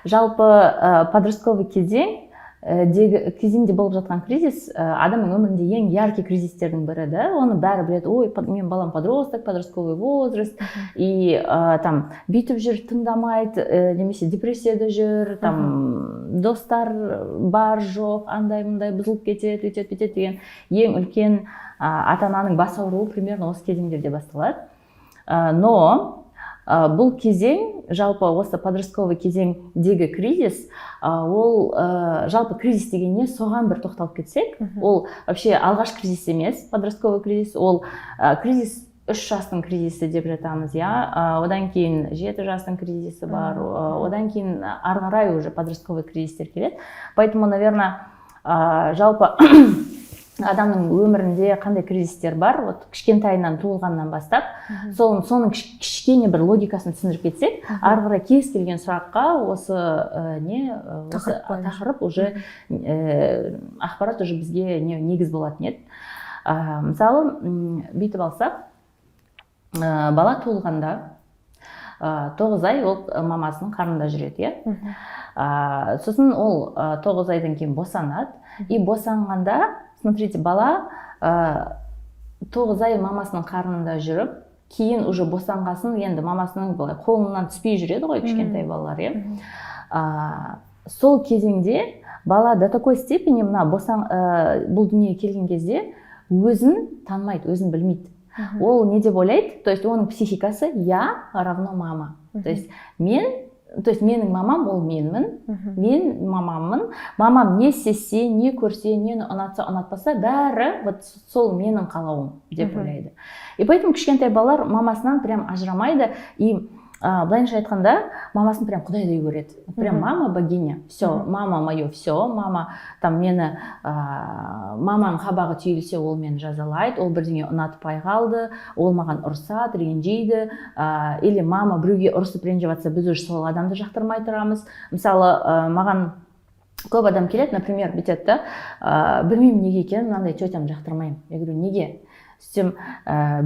Жалпы подростковый кезең дегі кезеңде болып жатқан кризис адамның өмірінде ең яркий кризистердің бірі да. Оны бәрі біледі: ой, менің балам подросток, подростковый возраст, и там бүйтіп жүр, тыңдамайды, немесе депрессияда жүр, там достар бар, жоқ, андай мындай бұзылып кетеді, өйтеді, бүйтеді деген ең үлкен ата ананың бас ауруы примерно осы кезеңдерде басталады. Но бұл кезең, жалпы осы подростковый кезеңдегі кризис, ол жалпы кризис деген не, соған бір тоқталып кетсек. Ол вообще алғаш кризис емес, подростковый кризис. Ол кризис 3 жастың кризисі деп жатамыз, иә. Одан кейін 7 жастың кризисі бар, одан кейін ары қарай уже подростковый кризистер келеді. Поэтому, наверное, жалпы адамның өмірінде қандай кризистер бар, вот кішкентайынан, туылғаннан бастап, соның кішкене бір логикасын түсіндіріп кетсек, ары қарай кез келген сұраққа осы не осы тақырып бойынша. Тақырып уже ақпарат уже бізге не негіз болатын еді. Мысалы, бүйтіп алсақ, бала туылғанда 9 ай ол мамасының қарнында жүреді, иә. Сосын ол 9 айдан кейін босанады. И босанғанда, смотрите, бала 9 ай мамасының қарнында жүріп, кейін уже босанғасын енді мамасының былай қолынан түспей жүреді ғой кішкентай балалар, иә. Сол кезеңде бала до такой степени мына бұл дүниеге келген кезде өзін танымайды, өзін білмейді. Ол не деп ойлайды? То есть оның психикасы: я равно мама. То есть мен, то есть менің мамам ол менмін, мен мамаммын. Мамам не істесе, не көрсе, нені ұнатса, ұнатпаса, бәрі вот сол менің қалауым деп ойлайды. И поэтому кішкентай балалар мамасынан прям ажырамайды. И былайынша айтқанда, мамасын прям құдайдай көреді, прям мама богиня, все, мама мое все. Мама там мені, маманың қабағы түйілсе, ол мені жазалайды, ол бірдеңе ұнатпай қалды, ол маған ұрсады, ренжиді. Или мама біреуге ұрысып, ренжіп жатса, біз уже сол адамды жақтырмай тұрамыз. Мысалы, маған көп адам келеді, например, бүйтеді да: «Білмеймін неге екенін, мынандай тетямды жақтырмаймын». Я говорю: «Неге?» Сөйтсем,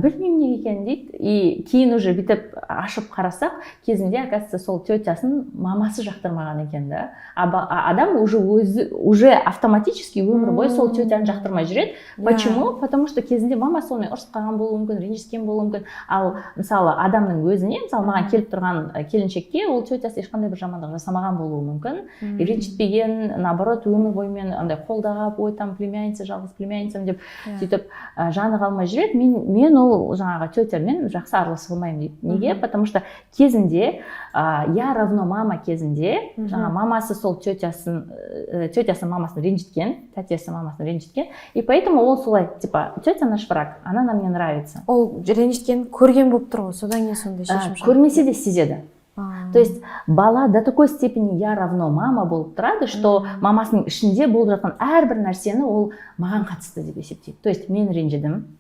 «Білмеймін неге екенін», – дейді. И кейін уже бүйтіп ашып қарасақ, кезінде, оказывается, сол тетясын мамасы жақтырмаған екен да. А адам уже өзі уже автоматически өмір бойы сол тетяны жақтырмай жүреді. Почему? Потому что кезінде мамасы онымен ұрысып қалған болуы мүмкін, ренжіскен болуы мүмкін. Ал мысалы, адамның өзіне, мысалы, маған келіп тұрған келіншекке ол тетясы ешқандай бір жамандық жасамаған болуы мүмкін, ренжітпеген, наоборот, өмір бойы мені андай қолдап, ой, там племянница, жалғыз племянницам деп, сөйтіп жаны қалмай жүреді. Мен ол жаңағы тетямен жақсы араласа алмаймын дейді. Неге? Потому что кезінде я равно мама кезінде жаңа мамасы сол тетясын, тетясы мамасын ренжіткен, тәтесі мамасын ренжіткен. И поэтому ол солай, типа, тетя наш враг, она нам не нравится. Ол ренжіткенін көрген болып тұр ғой, содан кейін сондай шешім шығарды. Көрмесе де сезеді. То есть бала до такой степени я равно мама болып тұрады, что мамасының ішінде болып жатқан әрбір нәрсені ол маған қатысты деп есептейді. То есть мен ренжідім,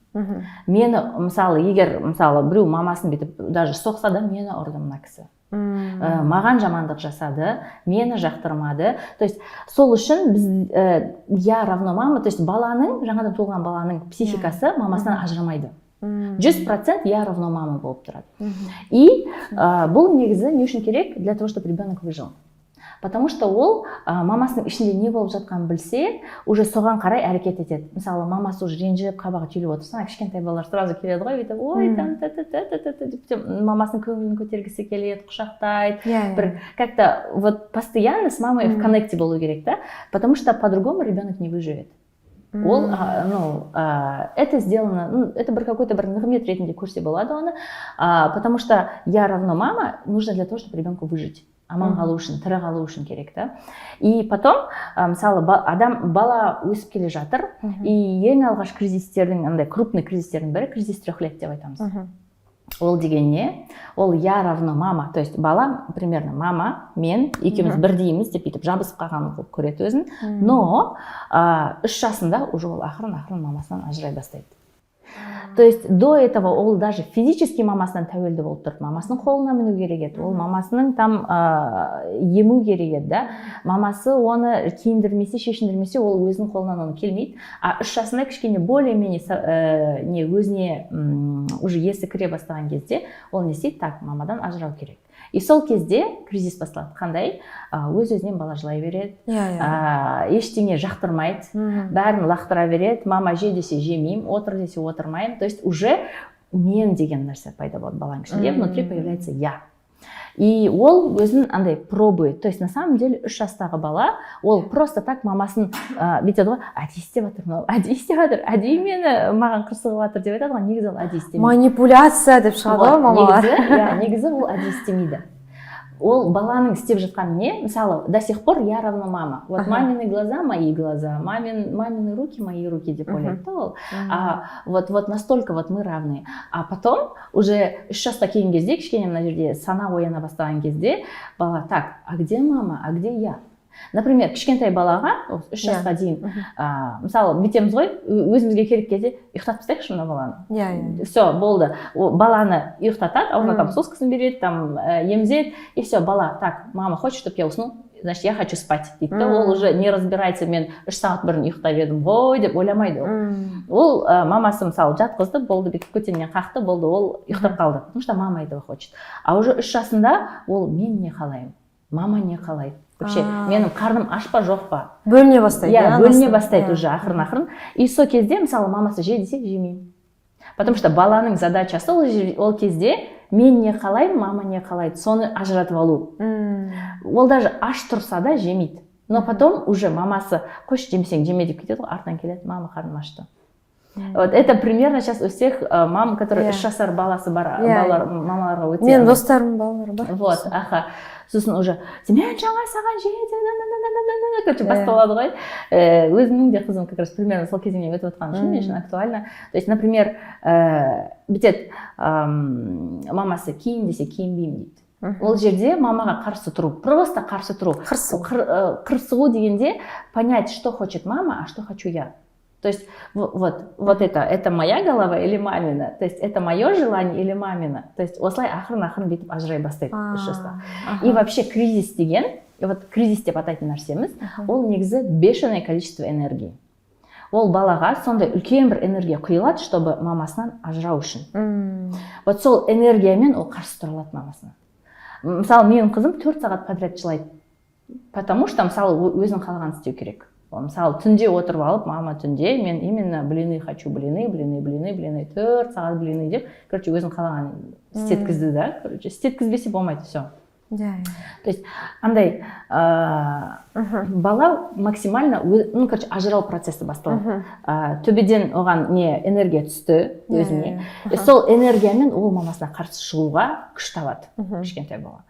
мені, мысалы, егер, мысалы, біреу мамасын бүйтіп даже соқса да, мені ұрды мына кісі, маған жамандық жасады, мені жақтырмады. То есть сол үшін біз я равно мама, то есть баланың, жаңадан туылған баланың психикасы мамасынан ажырамайды, 100% я равно мама болып тұрады. И бұл негізі не үшін керек? Для того чтобы ребенок выжил. Потому что ол мамасының ішінде не болып жатқанын білсе, уже соған қарай әрекет етеді. Мысалы, мамасы уже ренжіп, қабағы түйіліп отырса, ана кішкентай балалар сразу келеді ғой бүйтіп, ой, там та та та та та та деп, мамасының көңілін көтергісі келеді, құшақтайды. Иә. Бір как то вот постоянно с мамой в коннекте болу керек та, потому что по-другому ребенок не выживет. Ол ну, это сделано, ну, это бір какой то бір нығмет ретінде көрсе болады оны, потому что я равно мама нужно для того, чтобы ребенку выжить, аман қалу үшін, тірі қалу үшін керек та. И потом, мысалы, адам, бала өсіп келе жатыр, и ең алғаш кризистердің, андай крупный кризистердің бірі кризис 3 лет деп айтамыз. Ол деген не? Ол я равно мама, то есть бала примерно мама мен екеуміз бірдейміз деп, бүйтіп жабысып қалған қылып көреді өзін. Но 3 жасында уже ол ақырын ақырын мамасынан ажырай бастайды. То есть до этого ол даже физически мамасынан тәуелді болып тұрды, мамасының қолына міну керек еді, ол мамасының там ему керек еді да. Мамасы оны киіндірмесе, шешіндірмесе, ол өзінің қолынан оны келмейді. А 3 жасында кішкене более менее не, өзіне уже есі кіре бастаған кезде ол не істейді? Так, мамадан ажырау керек. И сол кезде кризис басталады. Қандай? Өз өзінен бала жылай береді, иә иә ештеңе жақтырмайды, бәрін лақтыра береді. Мама же десе, жемеймін, отыр десе, отырмаймын. То есть уже мен деген нәрсе пайда болады баланың ішінде, внутри появляется я, и ол өзін андай пробует. То есть на самом деле 3 жастағы бала ол просто так мамасын бүйтеді ғой: әдейі істеп жатыр мынау, әдейі істеп жатыр, әдейі мені, маған қырсығып жатыр деп айтады ғой. Негізі ол әдейі істемейді. Манипуляция деп шығады ғой Вот, мамалар. Негізі, иә, негізі ол әдейі істемейді. Ол баланың істеп жатқан не, мысалы, до сих пор я равно мама, вот мамины глаза — мои глаза, мамины руки — мои руки деп ойлайды да ол. Вот настолько вот мы равны. А потом уже 3 жасқа келген кезде, кішкене мына жерде сана ояна бастаған кезде бала: так, а где мама, а где я? Например, кішкентай балаға, осы 3 жасқа дейін, мысалы, бүйтеміз ғой, өзімізге керек кезде ұйықтатып тастайықшы мына баланы. иә иә Все, болды. О, баланы ұйықтатады, аузына там соскасын береді, там емізеді, и все, бала: так, мама хочет, чтобы я уснул, значит, я хочу спать дейді да. Ол уже не разбирается, мен 3 сағат бұрын ұйықтап едім ғой деп ойламайды ол. Ол мамасы, мысалы, жатқызды, болды, бүйтіп көтеннен қақты, болды, ол ұйықтап қалды, потому что мама этого хочет. А уже 3 жасында ол: мен не қалаймын, мама не қалайды вообще, менің қарным аш па, жоқ па? Бөліне бастайды. Иә, бөліне анасынан. бастайды Иә. уже ақырын ақырын. И сол кезде, мысалы, мамасы же десе, жемеймін, потому что баланың задачасы ол кезде мен не қалаймын, мама не қалайды, соны ажыратып алу. Ол даже аш тұрса да жемейді. Но потом уже мамасы: қойшы, жемесең жеме деп кетеді ғой, артынан келеді: мама, қарным ашты. Вот это примерно сейчас у всех мам, которые 3 жасар баласы бар, балалар, мамаларға өте Менің андай. достарымның балалары бар. Вот, аха. Сосын уже мен жаңа саған же, короче, басталады ғой. Өзімнің де қызым как раз примерно сол кезеңнен өтіп жатқан үшін мен үшін актуально. То есть, например, бүйтеді: мамасы киін десе, киінбеймін дейді. Ол жерде мамаға қарсы тұру, просто қарсы тұру. Қырсығу. Қырсығу дегенде понять, что хочет мама, а что хочу я. То есть вот это моя голова или мамина, то есть это мое желание или мамина. То есть осылай ақырын ақырын бүйтіп ажырай бастайды 3 жаста. И вообще кризис деген, вот кризис деп атайтын нәрсеміз, ол негізі бешеное количество энергии. Ол балаға сондай үлкен бір энергия құйылады, чтобы мамасынан ажырау үшін. Вот сол энергиямен ол қарсы тұра алады мамасына. Мысалы, менің қызым 4 сағат подряд жылайды, потому что, мысалы, өзінің қалағанын істеу керек. Ол, мысалы, түнде отырып алып: мама, түнде мен именно блины хочу, блины, блины, блины, блины, 4 сағат блины деп, короче, өзінің қалағанын істеткізді да. Короче, істеткізбесе болмайды, все. Иә То есть андай бала максимально ну, короче, ажырау процесі басталады. Төбеден оған не энергия түсті өзіне, иә, и сол энергиямен ол мамасына қарсы шығуға күш табады кішкентай бала.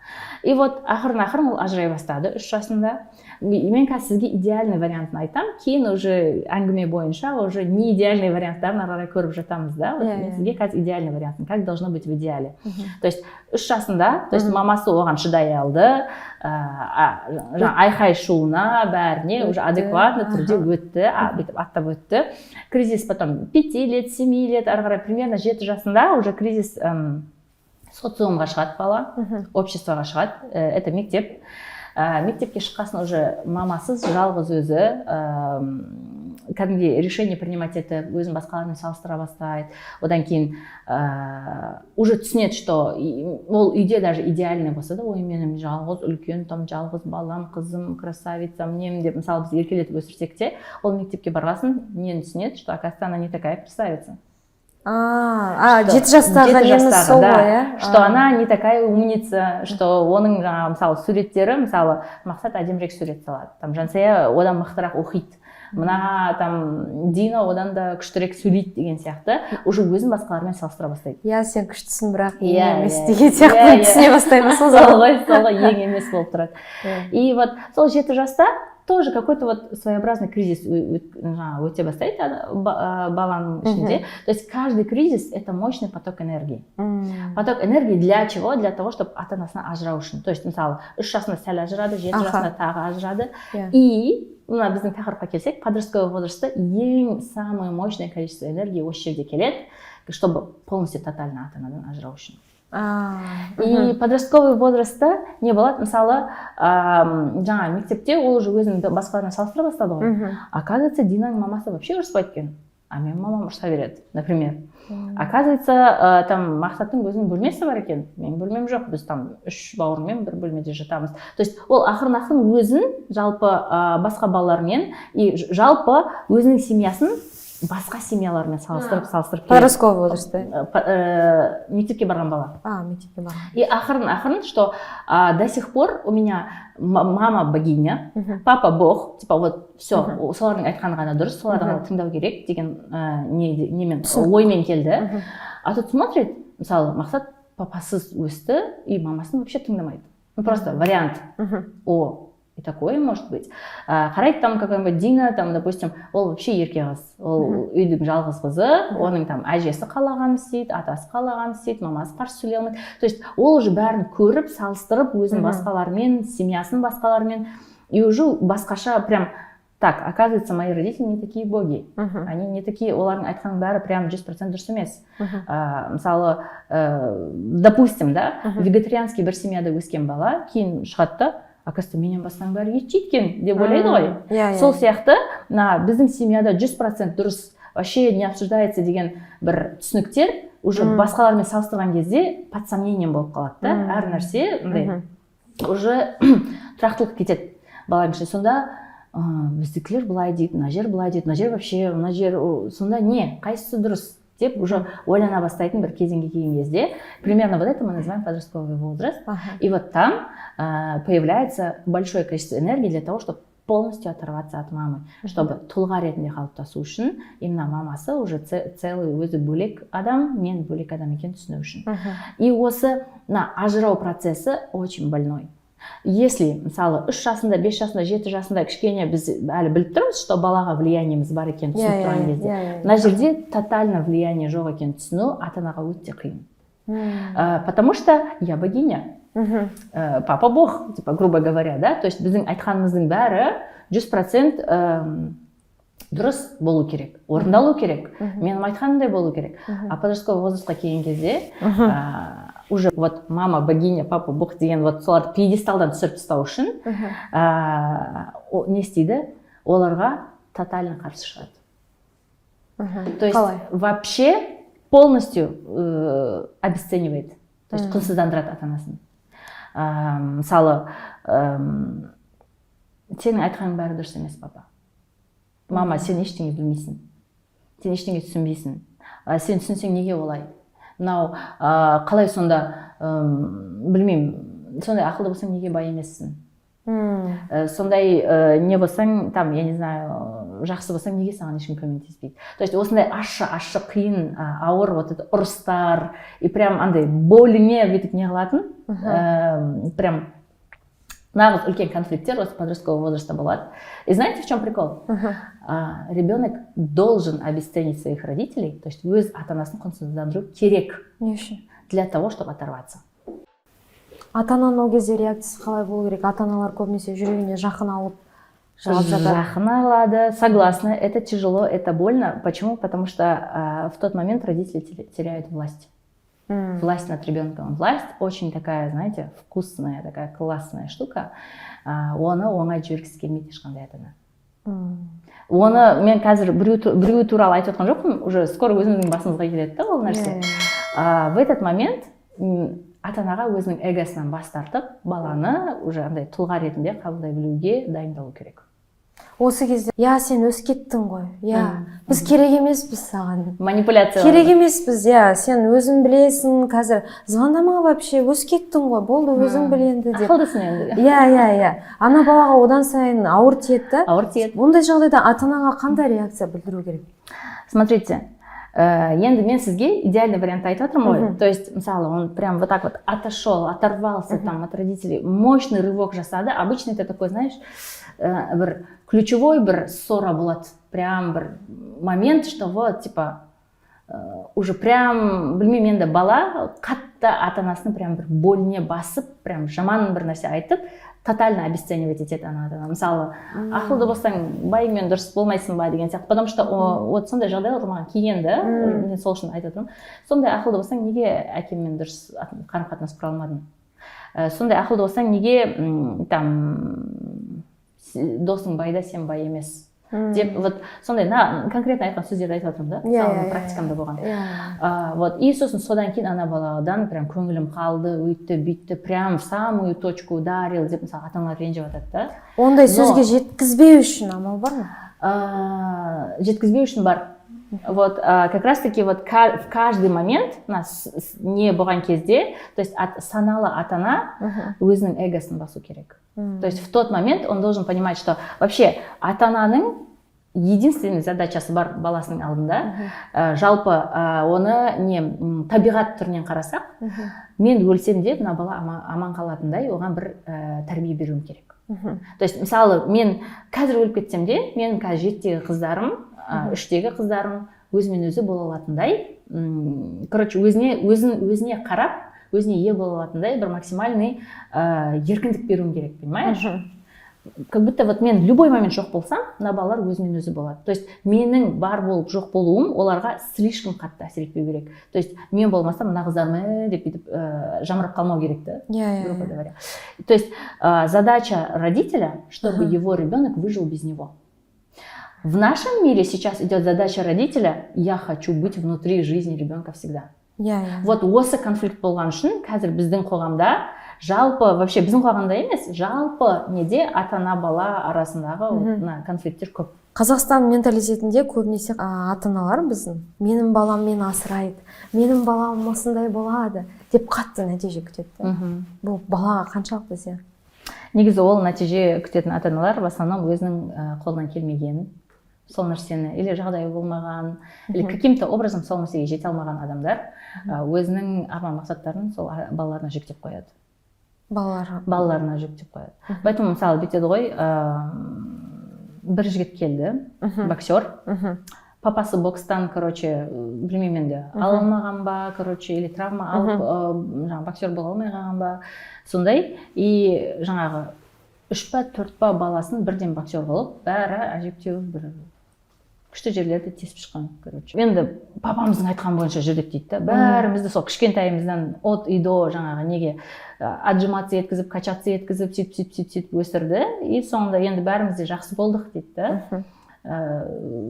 И вот ақырын ақырын ол ажырай бастады 3 жасында. Мен қазір сізге идеальный вариантын айтамын, кейін уже әңгіме бойынша уже не идеальный варианттарын ары қарай көріп жатамыз да. Вот мен сізге қазір идеальный вариантын, как должно быть в идеале. То есть 3 жасында, то есть мамасы оған шыдай алды, жаңа айқай шуына, бәріне уже Өтті, адекватно түрде өтті, бүйтіп аттап өтті кризис. Потом 5 лет, 7 лет, ары қарай примерно 7 жасында уже кризис, социумға шығады бала, обществоға шығады, это мектеп. Мектепке шыққасын уже мамасыз жалғыз өзі кәдімгідей решение принимать етіп, өзін басқалармен салыстыра бастайды. Одан кейін уже түсінеді, что ол үйде даже идеальный болса да, ой, менің жалғыз үлкен там жалғыз балам, қызым, красавицам, нем деп, мысалы, біз еркелетіп өсірсек те, ол мектепке барғасын нені түсінеді? Что, оказывается, она не такая красавица. 7 жастағы 7 неміз жастағы, сол да. ғой, иә. Что она не такая умница, что оның жаңағы, мысалы, суреттері, мысалы, Мақсат әдемірек сурет салады, там Жансая одан мықтырақ оқиды, мына там Дина одан да күштірек сөйлейді деген сияқты, уже өзін басқалармен салыстыра бастайды. Иә, сен күштісің, бірақ ең емес деген сияқты түсіне бастаймыз сол сол. ғой, сол ғой, ең емес болып тұрады. И вот сол 7 жаста тоже какой-то вот своеобразный кризис жаңағы өте бастайды баланың ішінде. То есть каждый кризис — это мощный поток энергии. Поток энергии для чего? Для того, чтобы ата анасынан ажырау үшін. То есть, мысалы, 3 жасында сәл ажырады, 7 жасында тағы ажырады. И мына біздің тақырыпқа келсек, подростковый возрастта ең самое мощное количество энергии осы жерде келеді, чтобы полностью, тотально ата анадан ажырау үшін. И подростковый возрастта не болады? Мысалы, жаңа мектепте ол уже өзін басқалармен салыстыра бастады ғой. Оказывается, Динаның мамасы вообще ұрыспайды екен. А менің мамам ұрса береді, например. Оказывается, там Мақсаттың өзінің бөлмесі бар екен, менің бөлмем жоқ, біз там үш бауырыммен бір бөлмеде жатамыз. То есть ол ақырын ақырын өзін жалпы басқа балалармен и жалпы өзінің семьясын басқа семьялармен салыстырып, салыстырып келеді. Подростковый возраст та? Мектепке барған бала. А, мектепке барған. И ақырын ақырын, что до сих пор у меня мама богиня, папа бог, типа вот все, солардың айтқаны ғана дұрыс, соларды ғана тыңдау керек деген не немен Түсінік. оймен келді. А тут смотрит, мысалы, Мақсат папасыз өсті и мамасын вообще тыңдамайды. Ну, просто вариант. О, и такое может быть. Қарайды, там какой-нибудь Дина, там, допустим, ол вообще ерке қыз. Ол үйдің жалғыз қызы, оның там әжесі қалағанын істейді, атасы қалағанын істейді, мамасы қарсы сөйлей алмайды. То есть ол уже бәрін көріп, салыстырып, өзін басқалармен, семьясын басқалармен, и уже басқаша прям: так, оказывается, мои родители не такие боги. Они не такие, олардың айтқанының бәрі прям 100% дұрыс емес. Мысалы, допустим, да, вегетарианский бір семьяда өскен бала кейін шығады да, оказывается, менен басқаның бәрі ет жейді екен деп ойлайды ғой. Иә, иә. Сол сияқты мына біздің семьяда 100% дұрыс, вообще не обсуждается деген бір түсініктер уже басқалармен салыстырған кезде под сомнением болып қалады да. Әр нәрсе мындай уже тұрақтылық кетеді баланың ішінде. Сонда біздікілер былай дейді, мына жер былай дейді, мына жер вообще, мына жер сонда не, қайсысы дұрыс деп уже ойлана бастайтын бір кезеңге келген кезде, примерно вот это мы называем подростковый возраст. И вот там появляется большое количество энергии для того, чтобы полностью оторваться от мамы, чтобы тұлға ретінде қалыптасу үшін, именно мамасы уже целый өзі бөлек адам, мен бөлек адам екенін түсіну үшін. И осы мына ажырау процесі очень больной. Если, мысалы, 3 жасында, 5 жасында, 7 жасында кішкене біз әлі біліп тұрмыз, что балаға влияниеміз бар екенін түсініп тұрған кезде, иә, иә. мына жерде тотально влияние жоқ екенін түсіну ата анаға өте қиын. Потому что я богиня, папа бог, типа, грубо говоря, да, то есть біздің айтқанымыздың бәрі 100% дұрыс болу керек, орындалу керек, менің айтқанымдай болу керек. А подростковый возрастқа келген кезде уже вот мама богиня, папа бог деген вот соларды пьедесталдан түсіріп тастау үшін не істейді? Оларға тотально қарсы шығады. То есть Қалай? вообще полностью обесценивает, то есть құнсыздандырады ата анасын. Мысалы, сенің айтқаның бәрі дұрыс емес, папа, мама, сен ештеңе білмейсің, сен ештеңе түсінбейсің. Сен түсінсең, неге олай мынау, қалай сонда, білмеймін, сондай ақылды болсаң, неге бай емессің? Сондай не болсаң, там, я не знаю, жақсы болсаң, неге саған ешкім көмектеспейді? То есть осындай ащы ащы, қиын, ауыр вот это ұрыстар и прям андай больіңе бүйтіп не қылатын, прям нағыз үлкен конфликттер осы подростковый возрастта болады. И знаете, в чем прикол? Ребенок должен обесценить своих родителей, то есть өз ата анасын құнсыздандыру керек. Не үшін? Для того, чтобы оторваться. Ата ананың ол кезде реакциясы қалай болу керек? Ата аналар көбінесе жүрегіне жақын алып, жылап жатады. Жақын алады, согласна, это тяжело, это больно. Почему? Потому что в тот момент родители теряют власть. Власть над ребенком. Власть очень такая, знаете, вкусная, такая классная штука. Оны оңай жібергісі келмейді ешқандай ата ана. Оны мен қазір біреу туралы айтып отқан жоқпын, уже скоро өзіміздің басымызға келеді да ол нәрсе. В этот момент ата анаға өзінің эгосынан бас тартып, баланы уже андай тұлға ретінде қабылдай білуге дайындалу керек. Осы кезде: «Иә, сен өсіп кеттің ғой, иә, біз керек емеспіз саған». Манипуляция. Керек емеспіз, иә, сен өзің білесің, қазір звондама вообще, өсіп кеттің ғой, болды, өзің біл енді деп. Ақылдысың енді. Иә, ана балаға одан сайын ауыр тиеді да. Ауыр тиеді. Ондай жағдайда ата анаға қандай реакция білдіру керек? Смотрите, енді мен сізге идеальный вариант айтып жатырмын ғой. То есть, мысалы, он прям вот так вот отошел, оторвался там от родителей, мощный рывок жасады. Обычно это такой, знаешь, бір ключевой бір ссора болады, прям бір момент, что вот типа уже прям, білмеймін енді, бала қатты ата анасын прям бір больне басып, прям жаман бір нәрсе айтып, тотально обесценивать етеді ана ата. Мысалы, ақылды болсаң, байыңмен дұрыс болмайсың ба деген сияқты. Потому что вот сондай жағдайлар маған келген да, мен сол үшін айтып отырмын. Сондай ақылды болсаң, неге әкеммен дұрыс қарым қатынас құра алмадың? Сондай ақылды болсаң, неге там досың бай да, сен бай емес? Деп вот сондай на конкретно айтқан сөздерді айтып жатырмын да, Иә, мысалы, иә, иә. практикамда болған. Вот и сосын содан кейін ана баладан прям көңілім қалды, өйтті, бүйтті, прям в самую точку ударил деп, мысалы, ата аналар ренжіп жатады да. Ондай сөзге жеткізбеу үшін амал бар ма? Жеткізбеу үшін бар. Вот как раз таки вот в каждый момент мына не болған кезде, то есть саналы ата ана өзінің эгосын басу керек. То есть в тот момент он должен понимать, что вообще ата ананың единственный задачасы бар баласының алдында. Жалпы оны не табиғат түрінен қарасақ, мен өлсем де, мына бала аман қалатындай оған бір тәрбие беруім керек. То есть, мысалы, мен қазір өліп кетсем де, менің қазір 7-дегі қыздарым, 3-тегі қыздарым өзімен өзі бола алатындай, короче, өзіне өзін өзіне қарап, өзіне ие бола алатындай бір максимальный еркіндік беруім керек, понимаешь? Как будто вот мен любой момент жоқ болсам, мына балалар өзімен өзі болады. То есть менің бар болып, жоқ болуым оларға слишком қатты әсер етпеу керек. То есть мен болмасам, мына қыздарым деп бүйтіп жамырап қалмау керек та, иә иә грубо говоря. То есть задача родителя, чтобы его ребенок выжил без него. В нашем мире сейчас идет задача родителя: я хочу быть внутри жизни ребенка всегда. иә иә Вот осы конфликт болған үшін қазір біздің қоғамда, жалпы, вообще біздің қоғамда емес, жалпы неде, ата ана бала арасындағы вот мына конфликттер көп. Қазақстан менталитетінде көбінесе ата аналар біздің «менің балам мені асырайды, менің балам осындай болады» деп қатты нәтиже күтеді да. Бұл балаға қаншалықты зиян? Негізі ол нәтиже күтетін ата аналар в основном өзінің қолынан келмеген сол нәрсені, или жағдайы болмаған, или каким то образом сол нәрсеге жете алмаған адамдар өзінің арман мақсаттарын сол балаларына жүктеп қояды. Балаларға. Балаларына жүктеп қояды. Поэтому, мысалы, бүйтеді ғой, бір жігіт келді, боксер, папасы бокстан, короче, білмеймін енді, ала алмаған ба, короче, или травма алып, жаңағы боксер бола алмай қалған ба, сондай. И жаңағы үш па, төрт па баласын бірден боксер қылып, бәрі әжептәуір бір күшті жерлерді тесіп шыққан. Короче, енді папамыздың айтқаны бойынша жүрдік дейді да, бәрімізді сол кішкентайымыздан от и до жаңағы неге отжиматься еткізіп, качаться еткізіп, сөйтіп, сөйтіп, сөйтіп, сөйтіп өсірді. И соңында енді бәріміз де жақсы болдық дейді да.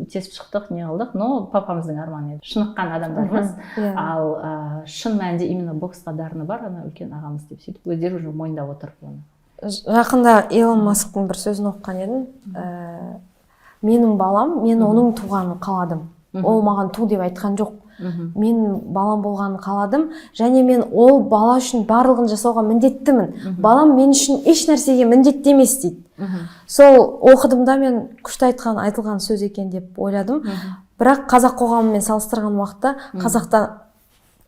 Тесіп шықтық, не қылдық, но папамыздың арманы еді, шыныққан адамдармыз. Ал шын мәнінде именно боксқа дарыны бар ана үлкен ағамыз деп, сөйтіп өздері уже мойындап отыр оны. Жақында Илон Масктың бір сөзін оқыған едім. Менің балам, мен оның туғанын қаладым, ол маған ту деп айтқан жоқ, мен балам болғанын қаладым және мен ол бала үшін барлығын жасауға міндеттімін, балам мен үшін еш нәрсеге міндетті емес» дейді. Сол оқыдым да, мен күшті айтқан, айтылған сөз екен деп ойладым. Бірақ қазақ қоғамымен салыстырған уақытта, қазақта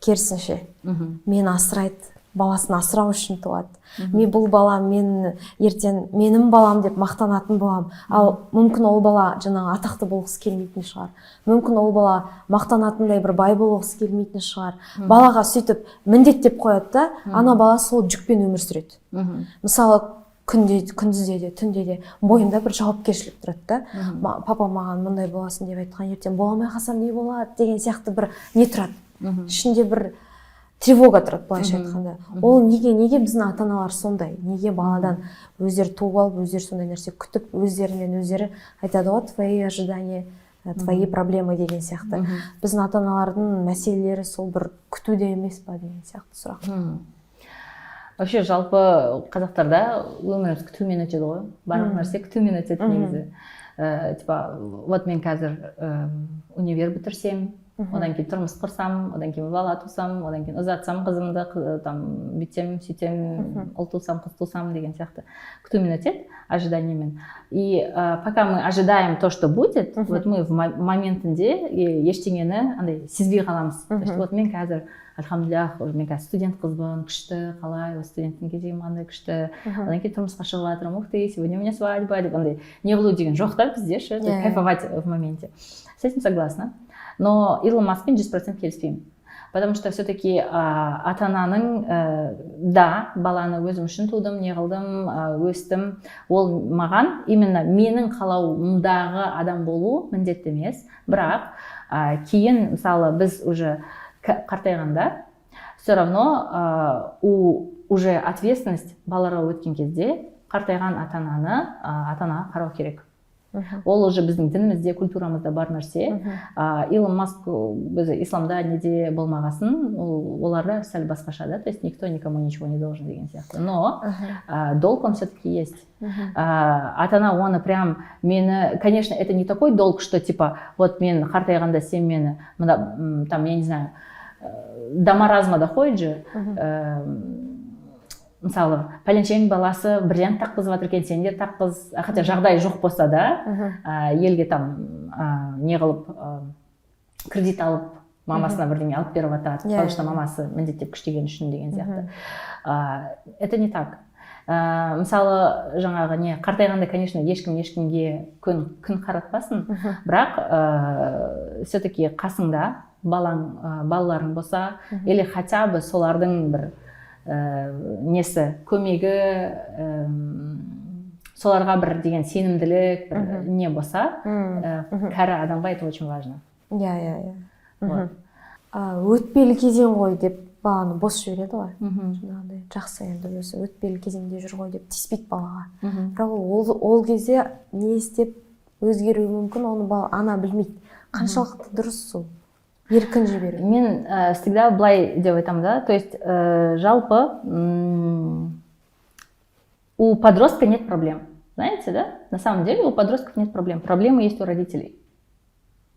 керісінше: мені асырайды, баласын асырау үшін туады, мен бұл бала мен ертең менің балам деп мақтанатын боламын. Ал мүмкін, ол бала жаңағы атақты болғысы келмейтін шығар, мүмкін, ол бала мақтанатындай бір бай болғысы келмейтін шығар. Балаға сөйтіп міндеттеп қояды да, ана бала сол жүкпен өмір сүреді. Мысалы, күнде, күндізде де, түнде де бойында бір жауапкершілік тұрады да. Папа маған мындай боласың деп айтқан, ертең бола алмай қалсам, не болады деген сияқты бір не тұрады, ішінде бір тревога тұрады, былайша айтқанда. Ол неге біздің ата аналар сондай, неге баладан өздері туып алып, өздері сондай нәрсе күтіп, өздерінен өздері айтады ғой, «твои ожидания, твои проблемы» деген сияқты. Біздің ата аналардың мәселелері сол бір күтуде емес па деген сияқты сұрақ. Вообще, жалпы қазақтарда өміріміз күтумен өтеді ғой, барлық нәрсе күтумен өтеді негізі. Типа вот мен қазір универ бітірсем, одан кейін тұрмыс құрсам, одан кейін бала тусам, одан кейін ұзатсам қызымды, там бүйтсем, сөйтсем, ұл тусам, қыз тусам деген сияқты күтумен өтеді, ожиданиемен. И пока мы ожидаем то, что будет, вот мы в моментінде ештеңені андай сезбей қаламыз. То есть вот мен қазір, альхамдулиллах, мен қазір студент қызбын, күшті, қалай осы студенттің кезегім қандай күшті, одан кейін тұрмысқа шығып жатырмын, ух ты, сегодня у меня свадьба деп андай не қылу деген жоқ та бізде ше, кайфовать в моменте. С этим согласна, но Илон Маскпен 100% келіспеймін, потому что все таки ата ананың да, баланы өзім үшін тудым, не қылдым, өстім, ол маған именно менің қалауымдағы адам болу міндетті емес. Бірақ кейін, мысалы, біз уже қартайғанда, все равно уже ответственность балаларға өткен кезде, қартайған ата ананы ата анаға қарау керек. Ол уже біздің дінімізде, культурамызда бар нәрсе. Илон Маск өзі исламда неде болмағасын, ол оларда сәл басқаша да, то есть никто никому ничего не должен деген сияқты. Но долг, он все-таки есть. Ата ана оны прям мені, конечно, это не такой долг, что типа вот мен қартайғанда сен мені мына там, я не знаю, до маразма доходит же. Мысалы, пәленшенің баласы бриллиант таққызып жатыр екен, сен де таққыз, хотя жағдайы жоқ болса да, елге там не қылып, кредит алып, мамасына бірдеңе алып беріп жатады, потому что мамасы міндеттеп күштеген үшін деген сияқты. Это не так. Мысалы, жаңағы не, қартайғанда, конечно, ешкім ешкімге күн қаратпасын, бірақ все таки қасыңда балаң, балаларың болса или хотя бы солардың бір несі, көмегі, соларға бір деген сенімділік, бір не болса, кәрі адамға это очень важно. иә иә иә Вот. Өтпелі кезең ғой деп баланы бос жібереді ғой жаңағыдай, жақсы, енді өзі өтпелі кезеңде жүр ғой деп тиіспейді балаға. Бірақ ол кезде не істеп өзгеруі мүмкін, оны бала, ана білмейді. Қаншалықты дұрыс сол еркін жіберу? Мен всегда былай деп айтамын да, то есть жалпы у подростка нет проблем, знаете, да? На самом деле у подростков нет проблем, проблемы есть у родителей.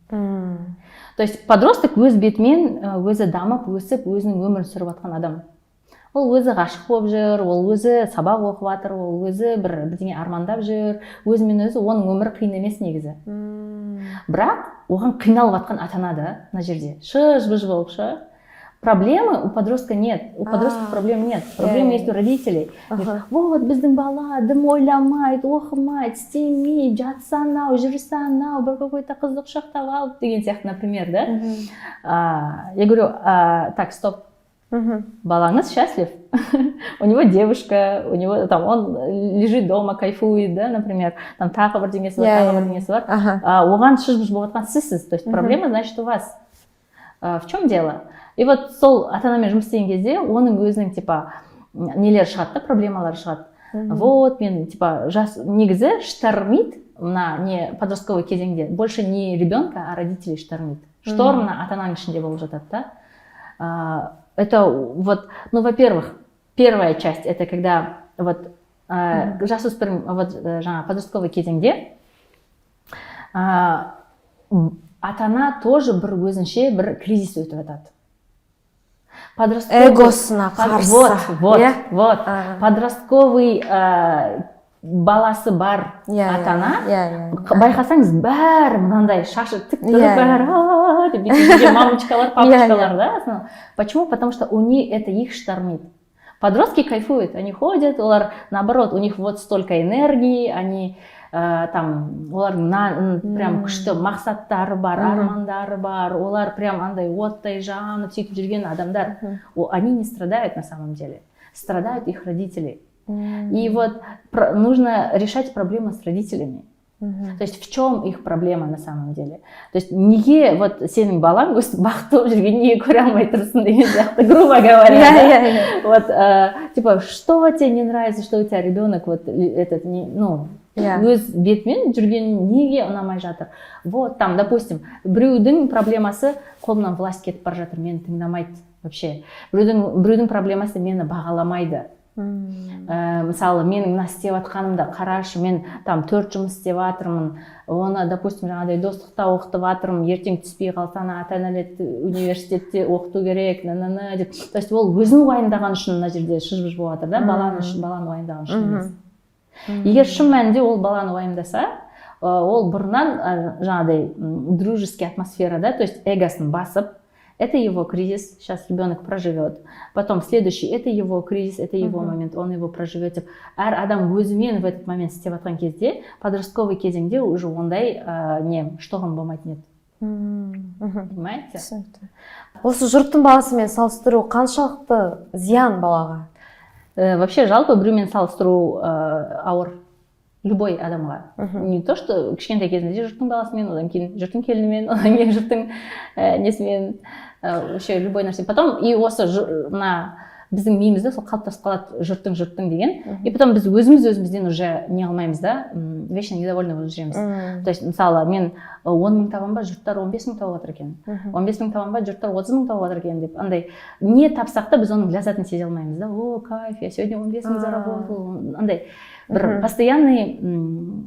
То есть подросток өз бетімен, өзі дамып, өсіп, өзінің өмірін сүріп жатқан адам. Ол өзі ғашық болып жүр, ол өзі сабақ оқып жатыр, ол өзі бір бірдеңе армандап жүр, өзімен өзі, оның өмірі қиын емес негізі. Бірақ оған қиналып жатқан ата ана да мына жерде шыж быж болып шы. Проблемы у подростка нет, у подростков проблем нет, проблемы есть у родителей. Вот біздің бала дым ойламайды, оқымайды, істемейді, жатса анау, жүрсе анау, бір какой то қызды құшақтап алып деген сияқты, например, да. Я говорю: «Так, стоп, балаңыз счастлив, у него девушка, у него там, он лежит дома, кайфует, да, например, там тағы бірдеңесі бар, тағы бірдеңесі бар. Оған шыж быж болып жатқан сізсіз, то есть проблема, значит, у вас. В чем дело?» И вот сол ата анамен жұмыс істеген кезде оның өзінің типа нелері шығады да, проблемалары шығады. Вот мен типа жас, негізі штормит мына не, подростковый кезеңде больше не ребенка, а родителей штормит. Шторм мына ата ананың ішінде болып жатады да. Это вот, ну, во-первых, первая часть — это когда вот жасөспірім, вот жаңа подростковый кезеңде ата ана тоже бір өзінше бір кризис өтіп жатады. Эгосына қарсы. Вот, вот, иә? Вот. Подростковый баласы бар ата ана, иә иә байқасаңыз, бәрі мынандай шашы тік тұрып, бәрі «А-а-а» деп бүйтіп жүрген мамочкалар, папочкалар да, основном. Почему? Потому что у них это, их штормит. Подростки кайфуют, они ходят, олар наоборот, у них вот столько энергии, они там, олардың прям күшті мақсаттары бар, армандары бар, олар прям андай оттай жанып, сөйтіп жүрген адамдар. Они не страдают на самом деле, страдают их родители. И вот нужно решать проблемы с родителями. То есть в чем их проблема на самом деле? То есть неге вот сенің балаң өстіп бақытты болып жүргенін неге көре алмай тұрсың деген сияқты, грубо говоря. Да? Иә. Вот, типа, что тебе не нравится, что у тебя ребенок вот этот, не, ну, өз бетімен жүрген неге ұнамай жатыр? Вот там, допустим, біреудің проблемасы: қолымнан власть кетіп бара жатыр, мені тыңдамайды вообще. Біреудің проблемасы: мені бағаламайды. Мысалы, менің мына істеп жатқанымды қарашы, мен там төрт жұмыс істеп жатырмын, оны, допустим, жаңағыдай Достықта оқытып жатырмын, ертең түспей қалса, ана ата нәлет университетте оқыту керек, на на на деп. То есть ол өзін уайымдаған үшін мына жерде шыж быж болып жатыр да, баланы үшін, баланы уайымдаған үшін емес. Егер шын мәнінде ол баланы уайымдаса, ол бұрыннан жаңағыдай дружеский атмосферада, то есть эгосын басып, это его кризис, сейчас ребенок проживет. Потом следующий, это его кризис, это его момент, он его проживет деп. Әр адам өзімен в этот момент істеп жатқан кезде, подростковый кезеңде уже ондай не, шторм болмайтын еді. Понимаете? Түсінікті. Осы жұрттың баласымен салыстыру қаншалықты зиян балаға? Вообще жалпы біреумен салыстыру ауыр любой адамға. Не то что кішкентай кезінде жұрттың баласымен, одан кейін жұрттың келінімен, одан кейін жұрттың несімен, вообще любой нәрсе. Потом и осы мына Біздің миымызда сол қалыптасып қалады, жұрттың деген. И потом біз өзіміз өзімізден уже не қылмаймыз да, вечно недовольны болып жүреміз. То есть, мысалы, мен 10 000 табамын ба, жұрттар 15 000 тауып жатыр екен, 15 000 табамын ба, жұрттар 30 000 тауып жатыр екен деп, андай не тапсақ та, біз оның ләззатын сезе алмаймыз да. «О, кайф, я сегодня 15 000 заработал». Андай бір постоянный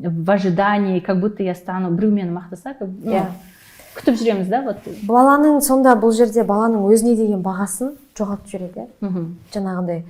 в ожидании, как будто я стану, біреу мені мақтаса, ну, күтіп жүреміз да, вот. Баланың сонда бұл жерде баланың өзіне деген бағасын жоғалтып жібереді, иә? Жаңағындай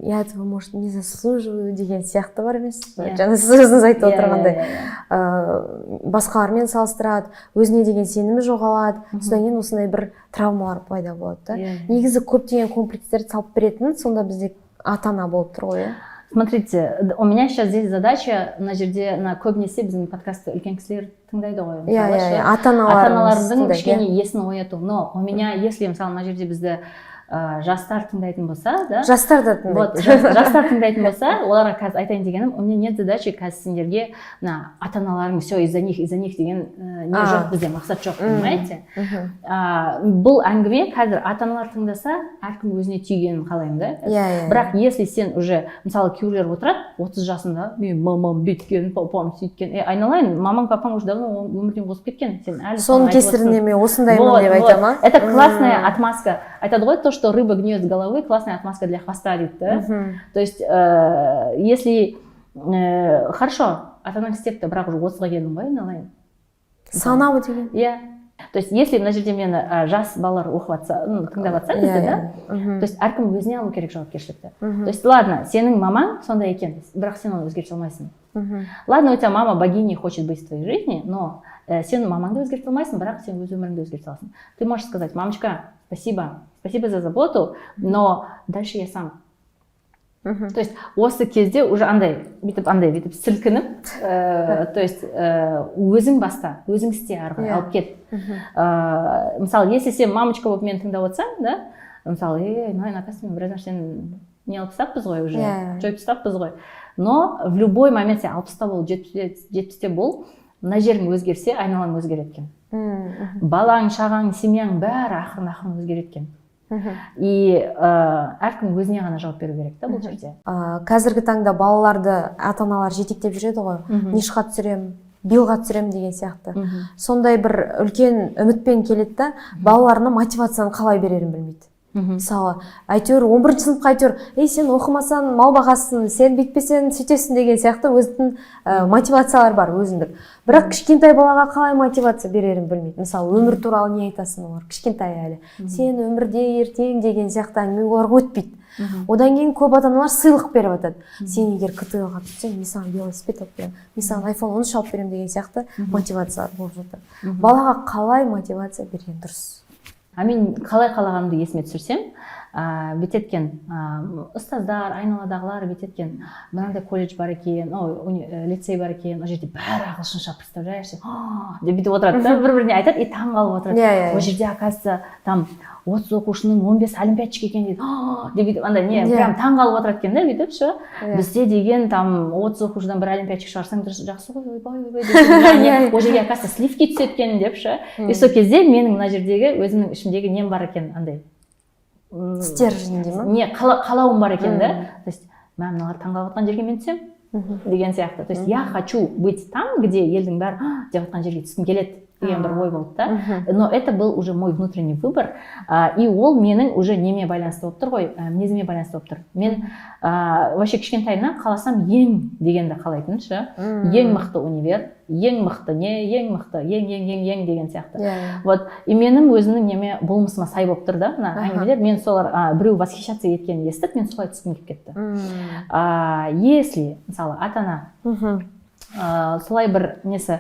«я этого, может, не заслуживаю» деген сияқты бар емес пе? Иә. Жаңа сіз өзіңіз айтып отырғандай, иә, иә, басқалармен салыстырады, өзіне деген сенімі жоғалады, содан кейін осындай бір травмалар пайда болады да. Иә. Негізі көптеген комплекстерді салып беретін сонда бізде ата ана болып тұр ғой, иә? Смотрите, у меня сейчас здесь задача, мына жерде, мына көбінесе біздің подкастты үлкен кісілер тыңдайды ғой, мысалы, иә ше. Иә, ата аналарымыз Ата аналардың тыңдайды, кішкене есін ояту. Но у меня, если, мысалы, мына жерде бізді жастар тыңдайтын болса да, Жастар да вот тыңдайды. Жастар тыңдайтын болса, оларға қазір айтайын дегенім: у меня нет задачи қазір сендерге мына ата аналарың все из-за них, из-за них деген не жоқ, бізде мақсат жоқ, понимаете? Бұл әңгіме қазір ата аналар тыңдаса, әркім өзіне түйгенін қалаймын да. иә иә Бірақ если сен уже, мысалы, кейбіреулер отырады 30 жасында: «Менің мамам бүйткен, папам сөйткен». Е, айналайын, мамаң, папаң уже давно өмірден озып кеткен, сен әлі Соның соны айтып кесірінен отырсың. мен осындаймын Вот, деп вот. айта ма? Это классная отмазка. Айтады ғой, то, что рыба гниет с головы, классная отмазка для хвоста дейді да. То есть, если хорошо, ата анаң істепті, бірақ уже 30-ға келдің ғой, айналайын. Сана деген. Иә, то есть если мына жерде мені жас балалар оқып жатса, ну, тыңдап жатса бізді да, то есть әркім өзіне алу керек жауапкершілікті. То есть ладно, сенің мамаң сондай екен, бірақ сен оны өзгерте алмайсың. Ладно, у тебя мама богиней хочет быть в твоей жизни, но сен мамаңды өзгерте алмайсың, бірақ сен өз өміріңді өзгерте аласың. Ты можешь сказать: «Мамочка, спасибо, спасибо за заботу, но дальше я сам». То есть осы кезде уже андай бүйтіп, андай бүйтіп сілкініп, то есть өзің баста, өзің істе, ары қарай алып кет. Мысалы, если сен мамочка болып мені тыңдап отырсаң да, мысалы, ей, айналайын, оказывается, мен біраз нәрсені не алып тастаппыз ғой уже, жойып тастаппыз ғой. Но в любой момент сен 60-та бол, 70-те бол, мына жерің өзгерсе, айналаң өзгереді екен. Балаң, шағаң, семьяң, бәрі ақырын ақырын өзгереді екен. И әркім өзіне ғана жауап беру керек та бұл жерде. Қазіргі таңда балаларды ата аналар жетектеп жүреді ғой, НИШ-қа түсіремін, БИЛ-ға түсіремін деген сияқты. Сондай бір үлкен үмітпен келеді да, балаларына мотивацияны қалай берерін білмейді. Мысалы, әйтеуір 11 сыныпқа, әйтеуір: «Ей, сен оқымасаң, мал бағасың, сен бүйтпесең, сөйтесің» деген сияқты өзінің мотивациялары бар өзіндік. Бірақ кішкентай балаға қалай мотивация берерін білмейді. Мысалы, өмір туралы не айтасың? Олар кішкентай әлі. Сен өмірде ертең деген сияқты әңгіме оларға өтпейді. Одан кейін көп ата аналар сыйлық беріп жатады: «Сен егер КТЛ ға түссең, мен саған велосипед алып беремін, мен саған айфон 13 алып беремін» деген сияқты мотивациялар болып жатады. Балаға қалай мотивация берген дұрыс? А мен қалай қалағанымды есіме түсірсем, бүйтеді екен ұстаздар, айналадағылар бүйтеді екен: «Мынандай колледж бар екен, ой, лицей бар екен, ол жерде бәрі ағылшынша, представляешь?» деп бүйтіп отырады да, бір біріне айтады и таң қалып отырады. иә иә «Ол жерде, оказывается, там 30 оқушының 15 олимпиадчик екен», — дейді. Деп бүйтіп андай не, прям таң қалып отырады екен да бүйтіп ше. «Бізде деген там 30 оқушыдан бір олимпиадчик шығарсаң, дұрыс, жақсы ғой, ойбай, ойбай», — деп. «Ол жерге, оказывается, сливки түседі екен», — деп ше. И сол кезде менің мына жердегі өзімнің ішімдегі нем бар екен, андай Стержень дей ма? Не, қалауым бар екен да. То есть мә, мыналар таңқалып жатқан жерге мен түсемін деген сияқты. То есть я хочу быть там, где елдің бәрі «А!» деп жатқан жерге түскім келеді деген бір ой болды да. Но это был уже мой внутренний выбор, и ол менің уже неме байланысты болып тұр ғой, мінезіме байланысты болып тұр. Мен вообще кішкентайымнан қаласам, ең дегенді қалайтынмын ше. Ең мықты универ, ең мықты не, ең мықты, ең, ең, ең, ең деген сияқты. иә иә. Вот, и менің өзімнің неме, болмысыма сай болып тұр да мына әңгімелер. Мен солар біреу восхищаться еткенін естіп, мен солай түскім келіп кетті. Если, мысалы, ата ана солай бір несі,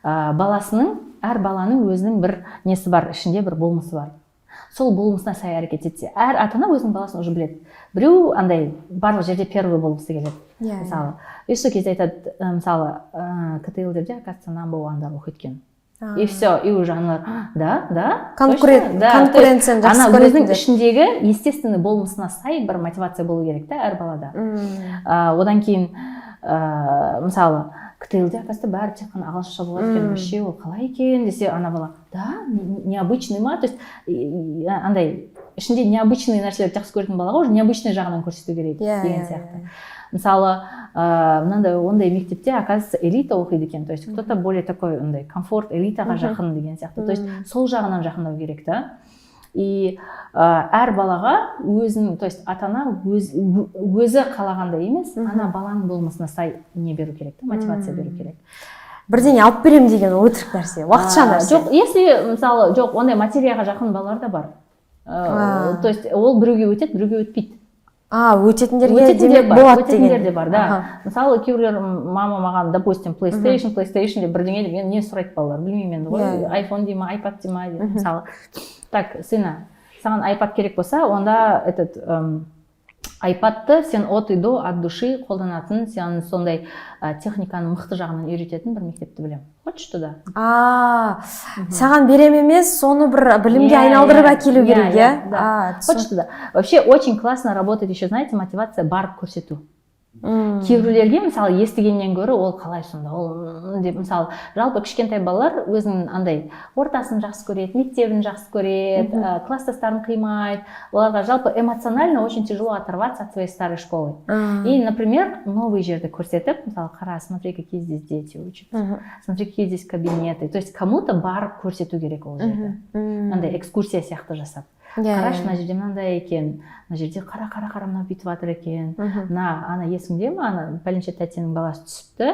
баласының, әр баланың өзінің бір несі бар, ішінде бір болмысы бар, сол болмысына сай әрекет етсе, әр ата ана өзінің баласын уже біледі. Біреу андай барлық жерде первый болғысы келеді, мысалы, и сол кезде айтады, мысалы, КТЛ-дерде, оказывается, number one дар оқиды екен, и все, и уже аналар: «Да, да, точно?» Да, то есть Конкуренцияны жақсы ана өзінің көретіндер. ішіндегі естественный болмысына сай бір мотивация болу керек та әр балада. Одан кейін, мысалы, КТЛ-де, оказывается, бәрі тек қана ағылшынша болады екен, вообще ол қалай екен десе, ана бала да необычный ма, то есть андай Ішінде необычный нәрселерді жақсы көретін балаға уже необычный жағынан көрсету керек деген сияқты. Мысалы, мынандай, ондай мектепте, оказывается, элита оқиды екен, то есть кто то более такой андай комфорт, элитаға жақын деген сияқты. То есть сол жағынан жақындау керек та. И әр балаға өзінің, то есть ата ана өзі қалағандай емес, ана баланың болмысына сай не беру керек та, мотивация беру керек. Бірдеңе алып беремін деген ол өтірік нәрсе, уақытша нәрсе. Жоқ, если, мысалы, жоқ, ондай материяға жақын балалар да бар. То есть ол біреуге өтеді, біреуге өтпейді. А, өтетіндерге Өтетіндер демек бар, болады өтетіндер деген. де бар да. Мысалы, кейбіреулер: «Мама, маған, допустим, PlayStation деп бірдеңе», — деп. Енді не сұрайды балалар, білмеймін енді ғой. Иә, иә. iPhone дей ма, iPad дей ма деп. Мысалы, так, сына, саған iPad керек болса, онда этот iPadты сен от и до, от души қолданатын, сен сондай техниканы мықты жағынан үйрететін бір мектепті білемін, хочешь туда? А, саған берем емес, соны бір білімге айналдырып әкелу керек, иә? Да. А, Хочешь туда? Вообще очень классно работает еще, знаете, мотивация барып көрсету. Кейбіреулерге, мысалы, естігеннен гөрі ол қалай сонда ол деп. Мысалы, жалпы кішкентай балалар өзінің андай ортасын жақсы көреді, мектебін жақсы көреді, класстастарын қимайды. Оларға жалпы эмоционально очень тяжело оторваться от своей старой школы. И, например, новый жерді көрсетіп, мысалы, қара, смотри, какие здесь дети учатся, смотри, какие здесь кабинеты. То есть кому то барып көрсету керек ол жерді, андай экскурсия сияқты жасап. Қарашы, мына жерде мынандай екен, мына жерде, қара, қара, қара, мынау бүйтіп жатыр екен. Мына ана есіңде ме, ана пәленше тәтенің баласы түсіпті,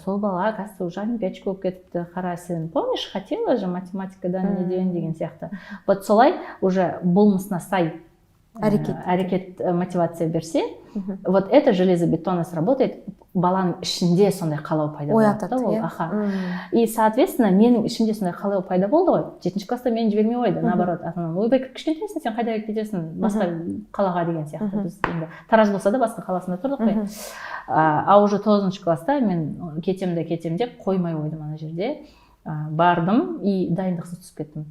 сол бала, оказывается, уже олимпиадчик болып кетіпті. Қара, сен, помнишь, хотела же математикадан, неден деген сияқты. Вот солай уже болмысына сай әрекет. Әрекет, мотивация берсе, вот это железобетонно сработает. Баланың ішінде сондай қалау пайда болады Оятады, да ол. иә. Аха. И, соответственно, менің ішімде сондай қалау пайда болды ғой. Жетінші класста мені жібермей қойды. Наоборот, ата анам: «Ойбай, кішкентайсың, сен қайда кетесің басқа қалаға?» — деген сияқты. Біз енді Тараз болса да, басқа қаласында тұрдық қой. А уже тоғызыншы класста мен кетемін де кетемін деп қоймай қойдым ана жерде. Бардым и дайындықсыз түсіп кеттім.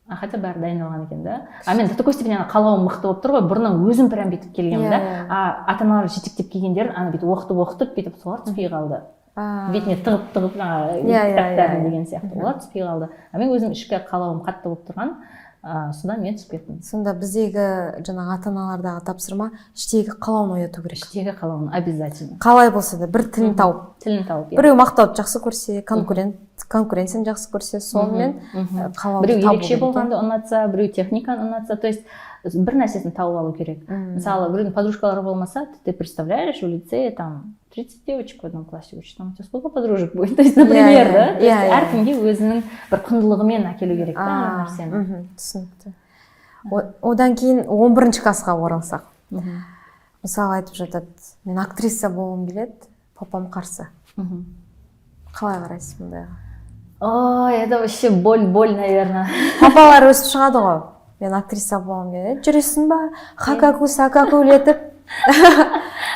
А хотя бәрі дайындалған екен да. А мен до такой степени ана қалауым мықты болып тұр ғой, бұрыннан өзім прям бүйтіп келгенмін да. Иә, иә. А ата аналар жетектеп келгендерін ана бүйтіп оқытып, оқытып, бүйтіп солар түспей қалды. Бетіне тығып, тығып жаңағы Иә, иә, кітаптарын иә, иә. деген сияқты, олар түспей қалды. А мен өзім ішкі қалауым қатты болып тұрған, содан мен түсіп кеттім. Сонда біздегі жаңағы ата аналардағы тапсырма — іштегі қалауын ояту керек. Іштегі қалауын обязательно. Қалай болса да бір тілін тауып. Тілін тауып, иә. Біреу мақтауды жақсы көрсе, конкуренцияны жақсы көрсе, сонымен қалауды Біреу табу ерекше керек, иә? болғанды ұнатса, біреу техниканы ұнатса, то есть бір нәрсесін тауып алу керек. Мысалы, біреудің подружкалары болмаса, ты представляешь, в лицее там 30 девочек в одном классе учатся, там у тебя сколько подружек будет? То есть, например, да, то есть иә, иә. әркімге өзінің бір құндылығымен әкелу керек та ана нәрсені. Түсінікті. Одан кейін 11 классқа оралсақ, мысалы, айтып жатады: «Мен актриса болғым келеді, папам қарсы». Қалай қарайсыз мұндайға? Ой, это вообще боль, боль, наверное. Папалар өсіп шығады ғой: «Мен актриса болғым келеді». Жүресің ба хакаку сакакулетіп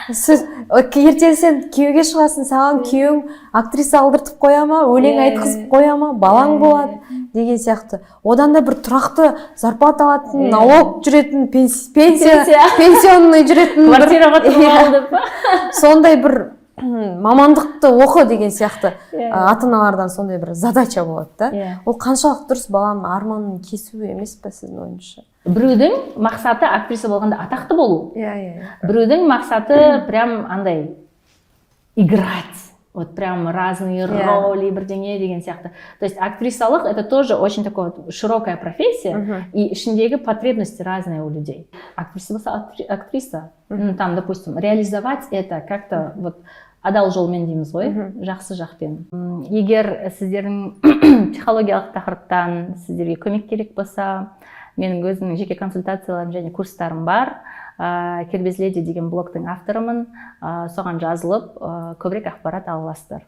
сіз? Ертең сен күйеуге шығасың, саған күйеуің актриса алдыртып қоя ма, өлең айтқызып қоя ма, балаң болады деген сияқты. Одан да бір тұрақты зарплата алатын, налог жүретін, пенсия, Пенсия. пенсионный жүретін Квартираға тұрып ал деп па? Сондай бір мамандықты оқы деген сияқты. Ата аналардан сондай бір задача болады да. Ол қаншалықты дұрыс? Баланың арманын кесу емес па, сіздің ойыңызша? Біреудің мақсаты актриса болғанда атақты болу, иә иә біреудің мақсаты прям андай играть, вот прям разные роли, бірдеңе деген сияқты. То есть актрисалық — это тоже очень такая вот широкая профессия, и ішіндегі потребности разные у людей. Актриса болса, актриса. Ну, там, допустим, реализовать это как то вот адал жолмен дейміз ғой, жақсы жақпен. Егер сіздердің психологиялық тақырыптан сіздерге көмек керек болса, менің өзімнің жеке консультацияларым және курстарым бар. «Кербез леди» деген блогтың авторымын. Соған жазылып, көбірек ақпарат ала аласыздар.